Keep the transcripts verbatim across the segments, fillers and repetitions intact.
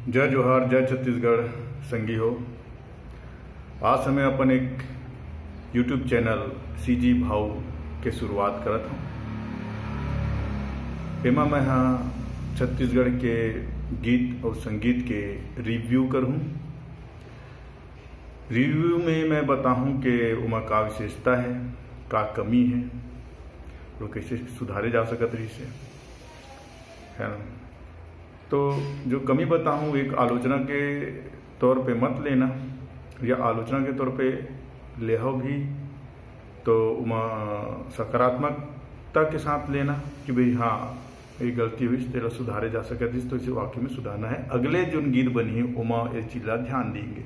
जय जोहार, जय छत्तीसगढ़ संगी हो। आज से मैं अपन एक YouTube चैनल सीजी भाऊ के शुरुआत करत हूँ। एमा मैं हा छत्तीसगढ़ के गीत और संगीत के रिव्यू करहूँ। रिव्यू में मैं बताहूँ कि ओमा का विशेषता है, का कमी है और कैसे सुधारे जा सकत रहिस है, है ना। तो जो कमी बताहूँ, एक आलोचना के तौर पे मत लेना, या आलोचना के तौर पे लेहो भी तो ओमा सकारात्मकता के साथ लेना कि भाई हाँ, ये गलती हुई, तेला सुधारे जा सकत रहिस, तो इसे वाकई में सुधारना है। अगले जोन गीत बनही ओमा ये चीज ला ध्यान देंगे।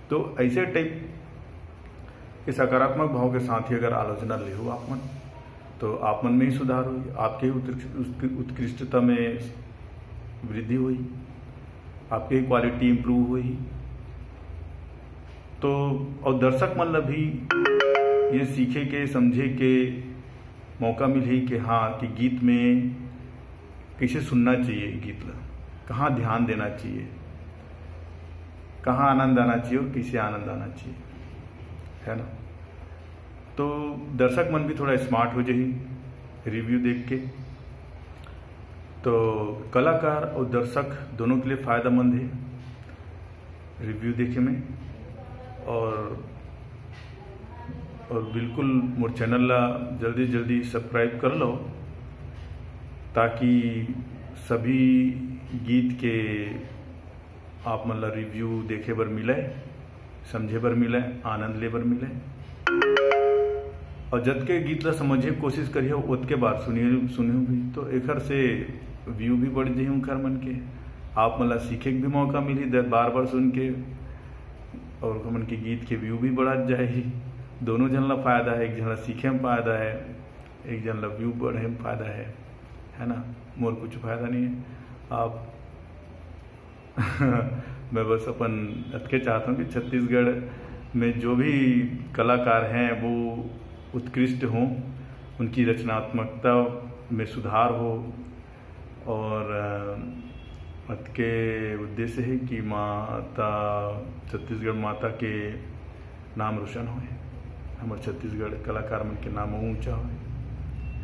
तो ऐसे टाइप के सकारात्मक भाव के साथ ही अगर आलोचना लेहू आप मन, तो आप मन में ही सुधार होही, आपके ही उत्कृष्ट-, उत्कृ-, उत्कृष्टता में वृद्धि होही, आपके ही क्वालिटी इम्प्रूव होही। तो और दर्शक मन ला भी ये सीखे के, समझे के मौका मिलही कि हाँ, कि गीत में कैसे सुनना चाहिए, गीत ला कहाँ ध्यान देना चाहिए, कहाँ आनंद आना चाहिए और कैसे आनंद आना चाहिए, है ना। तो दर्शक मन भी थोड़ा स्मार्ट हो जाही रिव्यू देख के। तो कलाकार और दर्शक दोनों के लिए फ़ायदेमंद है रिव्यू देखे में। और और बिल्कुल मोर चैनल ला जल्दी जल्दी सब्सक्राइब कर लो, ताकि सभी गीत के आप मन ला रिव्यू देखे बर मिले, समझे बर मिले, आनंद ले बर मिले। और जतके गीत ला समझे के कोशिश करिए, ओतके बार सुनिए, सुनियो भी, तो एखर से व्यू भी बढ़ जाही उनकर मन के, आप मन ला सीखे के भी मौका मिली बार बार सुन के, और हमन के गीत के व्यू भी बढ़त जाही। दोनों झन ला फायदा है, एक झन ला सीखे में फायदा है, एक झन ला व्यू बढ़े में फायदा है, है ना। मोर कुछ फायदा नहीं है। आप मैं बस अपन अतके चाहत हूँ कि छत्तीसगढ़ में जो भी कलाकार हैं वो उत्कृष्ट हों, उनकी रचनात्मकता में सुधार हो, और अ, अतके उद्देश्य है कि माता, छत्तीसगढ़ माता के नाम रोशन होए, हमर छत्तीसगढ़ कलाकार मन के नाम ऊंचा होए,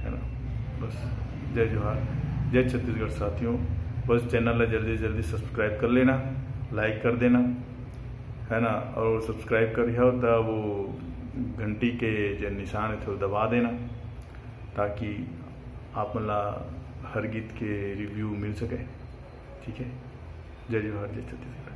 है ना। बस, जय जोहार, जय छत्तीसगढ़ साथियों। बस चैनल ला जल्दी से जल्दी सब्सक्राइब कर लेना, लाइक कर देना, है ना, और सब्सक्राइब करिहो त वो घंटी के जो निशान है, थोड़ा दबा देना, ताकि आप मन ला हर गीत के रिव्यू मिल सके। ठीक है, जय जोहार, जय छत्तीसगढ़।